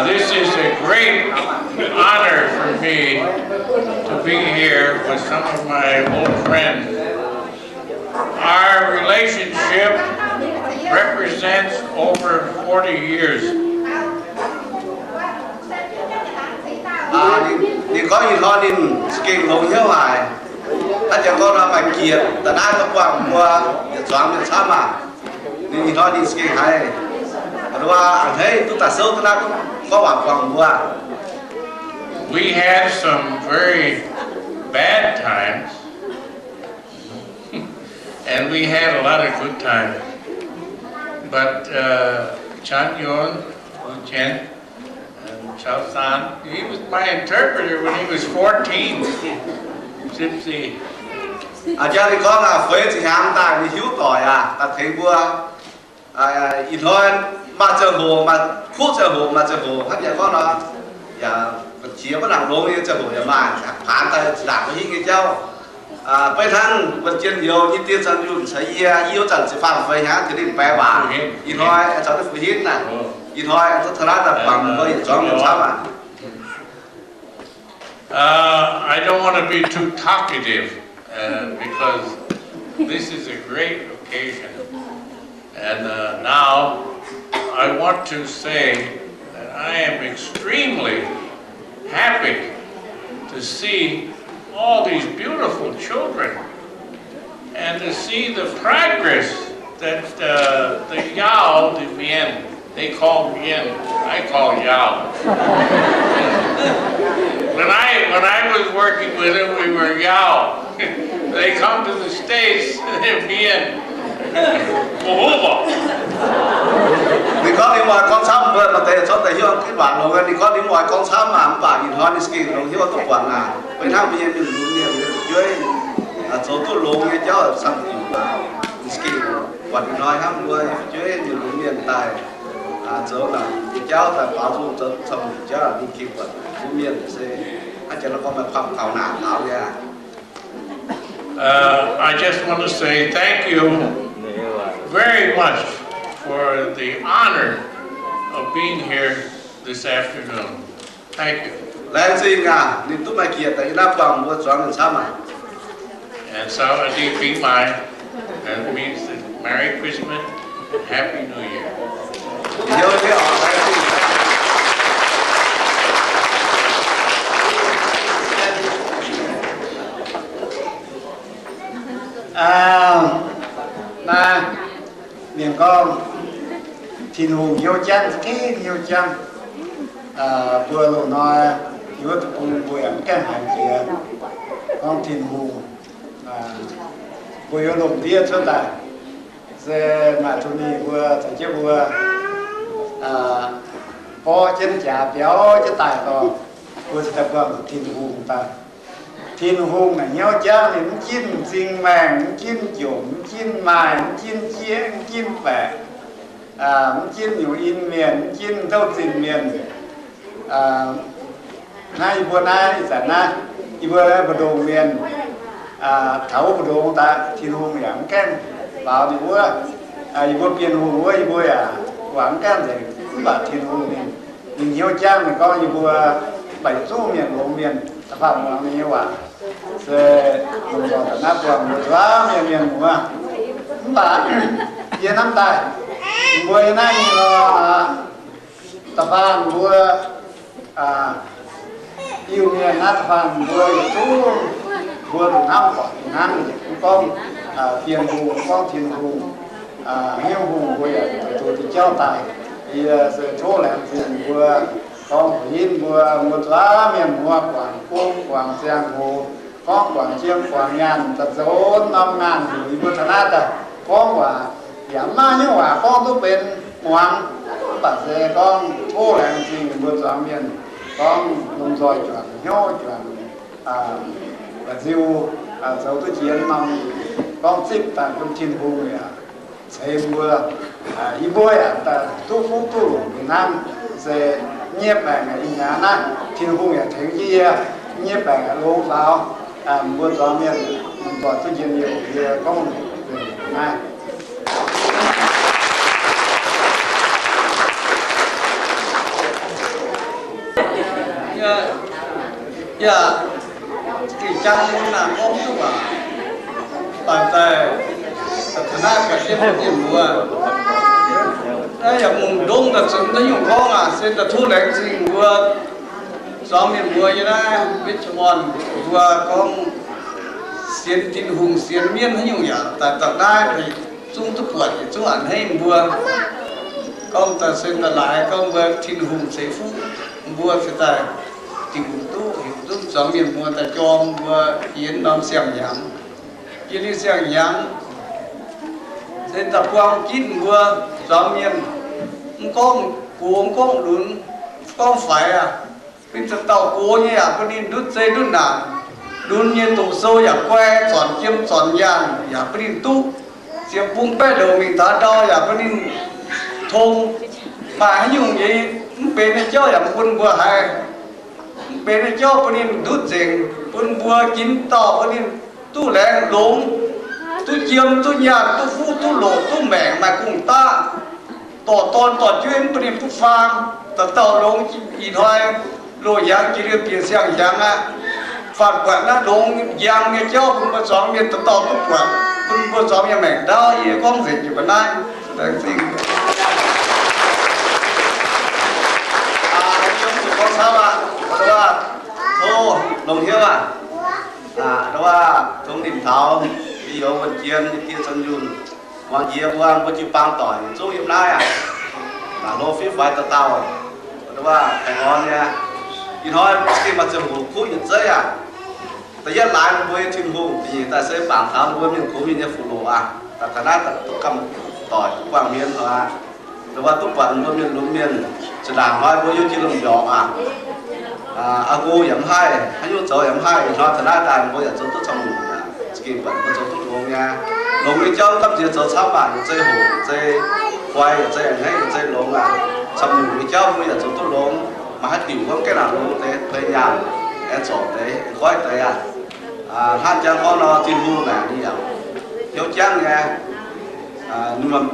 This is a great honor for me to be here with some of my old friends. Our relationship represents over forty years. Ninh gorngv ih hnoi ninh za'gengh longx hnyouv haic. Hnangv jiex gorngv nor maaih jiex daaih naaiv gorngv buangh mbuo yietc zuangx mienh camv aac. Ninh ih hnoi ninh za'gengh haiz a'hneiv duqv daaih souv duqv naaiv gorngv waac buangh mbuo. We had some very bad times, and we had a lot of good times. But uh, Chan Yun, Wu Chen, and Chao San, he was my interpreter when he was fourteen. Gypsy. A'jang ninh gorngv aac, feix ziepc hnyangx daaih ninh hiuv doic aac, daaih tengx mbuo. Ih hnoi maaih ziangh hoc, maaih kuv ziangh hoc, maaih ziangh hoc hnangv jiex gorngv nor, yaac jiex maiv nangc longx nyei ziangh hoc yaac maaih, paanx daaih zinh ndaangc mbuo hingv nyei jauv. Beiv hnangv wuonh jien youz nyei dien zanc yunh caux yie, yie wuov zanc ziepc faam feix hnyangx jiex ninh baeqc waac. Ih hnoi caux ninh fu hinv naaic, ih hnoi taux naaiv daaih buangh mbuo yietc zuangx mienh camv aac. Uh, I don't want to be too talkative uh, because this is a great occasion. And uh, now I want to say that I am extremely happy to see all these beautiful children and to see the progress that uh, the Yao, the Mien, they call Mien, I call Yao. When I when I was working with them, we were Yao. They come to the States, they're Mien. Ninh gorngv ninh oix gorngv camv mbuo maaih deix cuotv daaih hiuv duqv waac longx. Ninh gorngv ninh oix gorngv camv maah, mv baac ih hnoi ninh za'gengh longx hnyouv duqv buatc aac. Beiv hnangv mbuo nyei mienh lunx mienh fu'jueiv zoux duqv longx nyei jauv camv diuc, ninh za'gengh buatc ih hnoi hnangv mbuo nyei fu'jueiv mienh lunx mienh daaih zoux naaic nyei jauv daaih baaux nzung zoux camv diuc jauv, ninh gengh buatc lunx mienh se hnangv jiex nor gorngv maaih kuamh taux naanc taux nyei aqv. Uh, I just want to say thank you very much for the honor of being here this afternoon. Thank you. Laengz zingh aac, ninh duqv maaih jiex daaih yie naaiv buangh mbuo zuangx mienh camv aac. And so I think ปีใหม่ that means that Merry Christmas and Happy New Year. Hnyouv hniev oc, laengz zingh. Naaiv mienh gorngv, Tin-Hungh hnyouv jangv, za'gengh hnyouv jangv. Mbuo loz-hnoi yiem wuov deic-bung mbuo yaac mv gaengh haiz jiex gorngv Tin-Hungh, mbuo yiem lomc ndiev cuotv daaih, se maaih tungh mingh mbuo caux jienv mbuo borqv jienv jaax biaux jienv daaih dorh, mbuo cingx daaih buangh Tin-Hungh daaih. Tin-Hungh naaic hnyouv jangv, ninh mv ginv m'zing maengh, mv ginv jomc, mv ginv maaih, mv ginv jieqv, mv ginv baeqc, mv ginv nyungc in mienh, mv ginv touv zinh mienh. Naaiv yie mbuo naaiv ih zanc naaiv, yie mbuo mbu'ndongx mienh taux wuov mbu'ndongx daaih, Tin-Hungh yaac mv gaengh faaux ninh wuov. Yie mbuo Bienh Hungh wuov yie mbuo yaac guangc mv gaengh nzengc, mv baac Tin-Hungh ninh, ninh hnyouv jangv, ninh gorngv yie mbuo, mv baac yietc zungv mienh longx mienh da'faanh muangx ninh nyei waac. Se lomh nzoih daaih naaiv buangh mbuo zuangx mienh mienh muoz. Mv baac yie hnamv daaih, mbuo yiem naaiv nyei nor, da'faanh mbuo Iu-Mienh naaiv da'faanh mbuo yietc zungv, mbuo zuqc hnamv buatc hnangv, mv gorngv Bienh Hungh, mv gorngv Tin-Hungh, hnyouv hungh mbuo yaac zuqc duqv jauv daaih. Yie se tov laengz zingh mbuo, gorngv hinv mbuo, mbuo zuangx mienh muoz guangc gong guangc ziangh hoc, gorngv guangc jiem guangc nyaanh, daaih zoux norm ngaanh heuc yie mbuo taux naaiv daaih gorngv waac, yaac mv maaih hnyouv waac gorngv duqv benx muangx. Mv baac se gorngv tov laengz zingh mbuo zuangx mienh, gorngv lomh nzoih juangc hnyouv juangc nziu, zoux duqv jiex norm gorngv zipv daaih bun Tin-Hungh yaac ceix mbuo. Yie mbuo yaac duqv fuqv duqv longc hnangv, se nyei baengc ih hnyangx naaiv Tin-Hungh yaac tengx jienv yie, nyei baengc longx faaux, mbuo zuangx mienh lomh nzoih duqv njien-youh. Yie gorngv naaiv. Yaac gengh jangx mun naaic gorngv duqv waac, baac daaih taux naaiv gaax jienv mienh mbuo, naaiv yaac mungh ndongv daaih zunc naaiv nyungc gorngv aac, se daaih tov laengz zingh mbuo zuangx mienh mbuo nyei naaiv Richmond mbuo gorngv sienx Tin-Hungh sienx mienv haaix nyungc yaac daaih taux naaiv zungv duqv buatc, yietc zungv a'hneiv mbuo. Gorngv daaih se daaih laaix gorngv mbuo Tin-Hungh ceix fuqv mbuo se daaih Tin-Hungh duqv heuc duqv zuangx mienh mbuo daaih jorm mbuo yiem norm siang-hnyangx. Yiem ninh siang-hnyangx se daaih buang ginv mbuo zuangx mienh, mv gorngv gox mv gorngv lunx, mv gorngv faix aac, bun dauh dauh gox nyei yaac bun ninh ndutv zei ndutv naanc, lunx nyei doqc sou yaac guai, zornc jiem zornc nyaanh yaac bun ninh duqv, ziepc bung baeqv louc mingh taux ndau yaac bun ninh tong, maaih haaix nyungc nyei mv benx nyei jauv yaac bun mbuo haiz, mv benx nyei jauv bun ninh ndutv nzengc, bun mbuo ginv dauh bun ninh duqv laengz longx, duqv jiem duqv nyaanh duqv fuqv duqv loc duqv maengc maaih gong-daqv, dorh dorn dorh jueiv mv bun ninh duqv faang, dauh dauh longx ih hnoi loz-hnyangx jiex liuz bieqc siang-hnyangx aqv. Faanh buatc naaiv longx njang nyei jauv bun mbuo zuangx mienh dauh dauh duqv buatc, bun mbuo zuangx mienh maengc ndaauv. Yie gorngv nzengc jiex mbuo naaiv. Laengz zingh. Gorngv camv aqv, tov longx hnyouv aqv. Tov ninh taux, yie youz wuonh jien, yie die Zoux Yunh, muangx jiex mbuo, mbuo jiu-baang doic zungv yiem naaiv aqv. Hlo fiev faix dauh dauh, aengx orn nyei. Ih hnoi mbuo gengh maaih ziangh hoc kuv yietc zeiv aqv. Da'yietv laaix mbuo nyei Tin-Hungh, da'nyeic daaih se bangc taux mbuo mienh gox mienh nyei fuqv loqc aqv. Daaih taux naaiv daaih duqv gamh doic duqv buangh hmien aqv. Dongh wuov duqv buatc mbuo mienh lunx mienh, zinh ndaangc hnoi mbuo yiem jiex lomh mbiorngz aqv. Aa, go yaac mv haih, haaix nyungc zoux yaac mv haih. Ih hnoi taux naaiv daaih mbuo yaac zoux duqv camv nyungc aqv. Za'gengh buatc mbuo zoux duqv longx nyei. Longx nyei jauv gamh nziex zoux camv aqv, yietc zeiv hoqc, yietc zeiv guai, yietc zeiv a'hneiv, yietc zeiv longx aqv. Camv nyungc nyei jauv mbuo yaac zoux duqv longx. Maaih haaix diuc gorngv gaengh naaic longx deix, peix nyaanh, aengx zorc deix, aengx goiv deix aqv. Aa, hnangv jang gorngv nor, Tin-Hungh naaic ninh yaac hnyouv jangv nyei.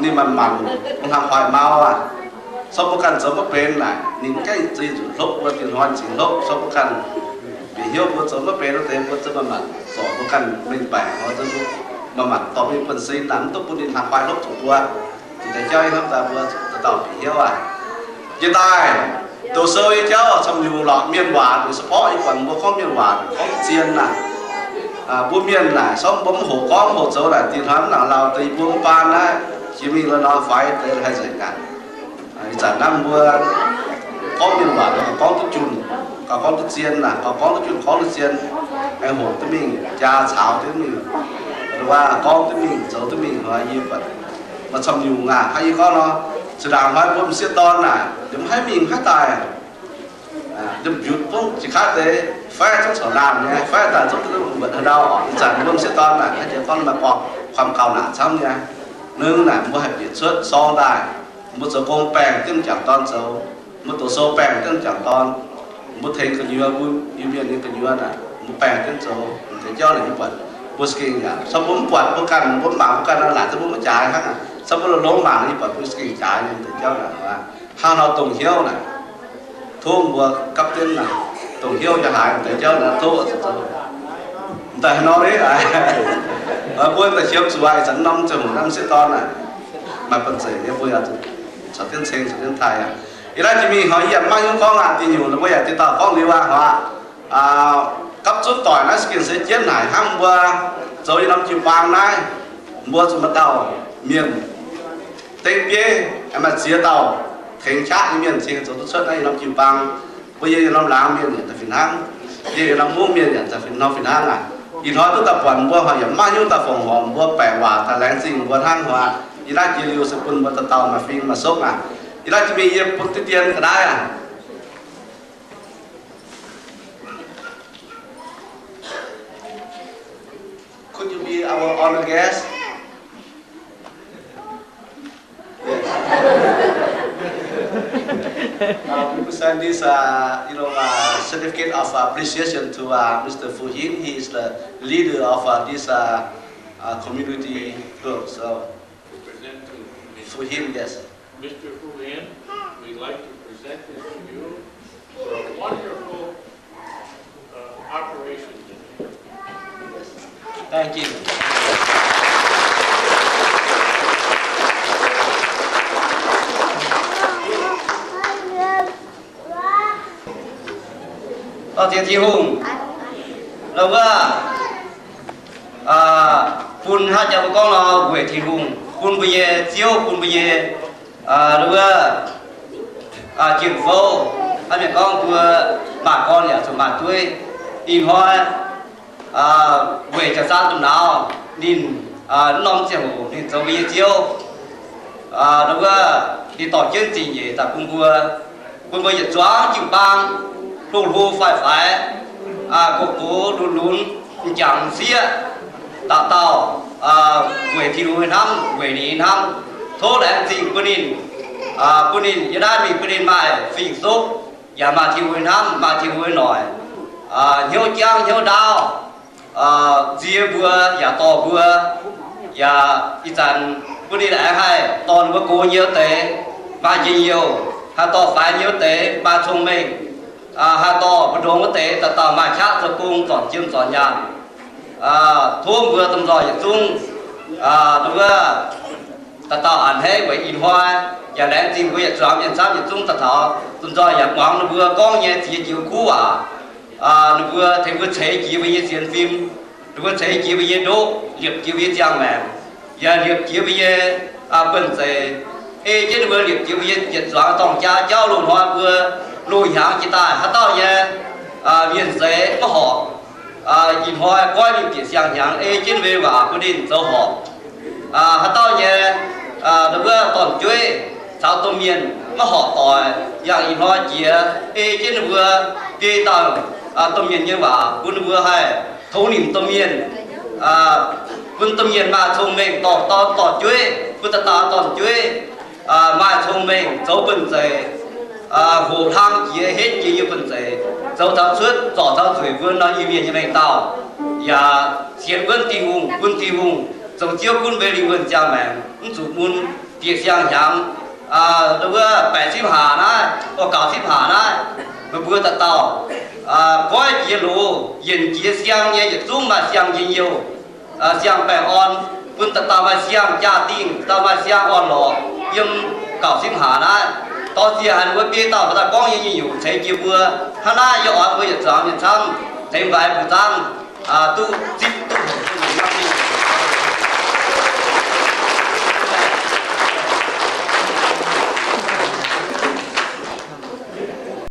Ninh manc-manc, hmuangx-hmuangx hoic mau aqv. Sou mbuo ganh zoux maiv benx naaic, ninh gaengh zeix nzunc hlopv mbuo, diex hnoi zingx hlopv. Sou mbuo ganh bieqc hnyouv mbuo zoux maiv benx wuov deix, mbuo zungv manc-manc zorc mbuo ganh mengh baeqc, manc-manc dorh mingh buonv-sin naaic, mv duqv bun ninh hmuangx hoic hlopv zuqc mbuo. Deix jauv yie hnamv daaih mbuo dauh dauh bieqc hnyouv aqv. Jiex daaih, doqc sou nyei jauv camv nyungc lorqc, mienh waac nduqc, se borqv yie buatc mbuo gorngv mienh waac, gorngv zien naaic. Mbuo mienh naaic, sorng mbuo mv hoqc gorngv mv hoqc zoux naaic, dinh hnoi mv nangc lauh deix, yie mbuo mv baan naaiv, jiex mingh lorqc nor faix deix haih nzengc aqv. Ih zanc naaiv mbuo gorngv mienh waac, gorngv duqv junh, gauh gorngv duqv zien naaic, gauh gorngv duqv junh, gorngv duqv zien, aengx hoqc duqv mingh, jaa caux duqv mingh, gorngv duqv mingh, zoux duqv mingh, yie buatc maaih camv nyungc aqv. Hnangv yie gorngv nor, zinh ndaangc hnoi mbuo m'sieqv dorn naaic, liemh mv haih mingh haaix daaih, liemh mbiutc bungv jiex kaav deix, faix zungv corc laanh nyei, faix daaih zungv duqv mbuoqc haaix ndau oc. Ih zanc mbuo m'sieqv dorn naaic, haaix jiex gorngv maaih gorngv kuaam gauh naanc camv nyei. Nengh naaic mbuo haih bieqc cuotv sorng daaih, mbuo zoux gong baengh jienv m'jangc dorn zoux, mbuo doqc sou baengh jienv m'jangc dorn, mbuo tengx gu'nyuoz mbuo Iu-Mienh nyei gu'nyuoz naaic, mbuo baengh jienv zoux deix jauv naaic, yie buatc mbuo za'gengh yaac, caux mbuo mv buatc mbuo ganh, mbuo mv mangc mbuo ganh naaic, za'gengh mbuo maiv jaaix hnangv. Caux mbuo longx-longx mangc, yie buatc mbuo za'gengh jaaix nyei deix jauv naaic. Hnangv nor dongh hnyouv naaic, tov mbuo gapv jienv naaic, dongh hnyouv yaac haiz deix jauv naaic, tov daaih haaix nor ni, mbuo daaih qiemx zuqc aqv. Ih zanc norm ziangh hoc naaiv m'sieqv dorn naaic, maaih banh zeic nyei, mbuo yaac caux jienv ceng, caux jienv taaih aqv. Ih naaiv jiex mingh hnoi yie yaac maiv hiuv gorngv aqv, dinh nyungc mbuo yaac diqc dauh gorngv liuz aqv, hnoi gapv zunv doic naaiv za'gengh se jienv haic hnangv. Mbuo zoux yiem norm jiu-baang naaiv, mbuo zuqc maaih dauh mienh dengv bieiv, maaih ziex dauh tengx qaqv nyei mienh cingx zoux duqv cuotv naaiv yiem norm jiu-baang. Mbuo yiem norm laangz mienh yaac daaih fih hnangv, yiem norm mungv mienh yaac daaih fih hnangv, fih hnangv aqv. Ih hnoi duqv daaih buatc mbuo hnoi yaac maiv hiuv daaih fongc horc mbuo, baeqc waac daaih laengz zingh mbuo hnangv hnoi. Ih naaiv jiex liuz se bun mbuo dauh dauh maaih fing maaih sokv aqv. Ih naaiv jiex mingh yie bun diqv dien ga'naaiv aqv. Could you be our honor guest? Yes. Uh, we present this, uh, you know, uh, certificate of appreciation to, uh, Mister Fu Hin. He is the leader of, uh, this, uh, uh, community group. So, present to Fu Hin, yes. Mister Fu Hin, we'd like to present this to you for a wonderful Dorh ziex Tin-Hungh, wuov, bun haaix jaax mbuo gorngv nor, weic Tin-Hungh bun mbuo nyei Ziouv, bun mbuo nyei, wuov, jiem-fouv, haaix mienh gorngv mbuo maaih gorn yaac zuqc maaih dueiv. Ih hnoi weic jaax zaang domh nauz ninh, mv norm ziangh hoc ninh zoux mbuo nyei Ziouv, wuov, ninh dorh jienv zingh nyeic daaih bun mbuo, bun mbuo yietc zuangx jiu-baang hlo-hlo faix-faix, gox-gox lunx-lunx, m'jangc m'sieqv, dauh dauh weic Tin-Hungh nyei hnamv, weic ninh nyei hnamv. Tov laengz zingh bun ninh, bun ninh yiem naaiv mingh bun ninh maaih fing-soqv, yaac maaih Tin-Hungh nyei hnamv, maaih Tin-Hungh nyei noic, hnyouv jangv hnyouv ndaauv, nzie mbuo yaac dorh mbuo, yaac ih zanc bun ninh aengx haih dorh ninh mbuo gox nyei wuov deix maaih njien-youh, haih dorh faix nyei wuov deix maaih cong-mengh, haih dorh mbu'ndongx wuov deix dauh dauh maaih qaqv zoux gong, zornc jiem zornc nyaanh. Tov mbuo domh nzoih yietc zungv, wuov, dauh dauh a'hneiv weic ih hnoi, yaac laengz zingh mbuo yietc zuangx mienh camv yietc zungv daaih taux domh nzoih yaac muangx ninh mbuo gorngv nyei ziex joux kuv waac. Ninh mbuo tengx mbuo ceix jiez mbuo nyei sienx fim, ninh mbuo ceix jiez mbuo nyei ndoqv, liepc jiez mbuo nyei ziangh maengc, yaac liepc jiez mbuo nyei bun-zeic. Ei jienv ninh mbuo liepc jiez mbuo nyei yietc zuangx dorng jaa jauv. Loz-hnoi mbuo loz-hnyangx jiex daaih haaix dauh nyei mienh seix maiv horpc, ih hnoi goiv ninh bieqc siang-hnyangx ei jienv ninh mbuo nyei waac bun ninh zoux horpc. Haaix dauh nyei, wuov, dorn-jueiv caux domh mienh maiv horpc doic, yangh ih hnoi jiex ei jienv ninh mbuo biei dauh domh mienh nyei waac bun ninh mbuo haih tongx nimc domh mienh, bun domh mienh maaih cong-mengh dorh dorn dorh jueiv, bun dauh dauh dorn-jueiv maaih cong-mengh zoux bun-zeic, hoqc hlang jiex henv jiex nyei bun-zeic, zoux taux cuotv zorc taux nzueic wuonv nor Iu-Mienh nyei mengh dauh, yaac sienx wuonv Tin-Hungh, bun Tin-Hungh zoux Ziouv gunv mbuo lingh wuonh ziangh maengc, mv zuqc mun bieqc siang-hnyangx. Wuov baeqc cipv haac naaiv, o, gauh cipv haac naaiv, meih mbuo dauh dauh goiv jiex loz, yienc jiex siang nyei yietc zungv maaih siang njien-youh, siang baengh orn, bun dauh dauh maaih siang jaa-dingh, dauh maaih siang orn-lorqc yiem gauh cipv haac naaiv. Dorh ziec haic ninh mbuo biei dauh daaih gorngv nyei nyungc-nyungc ceix jiez mbuo. Hnangv naaiv yie oix mbuo yietc zuangx mienh camv ceix faix mbuo zaangv duqv zipv duqv hoqc duqv nyungc.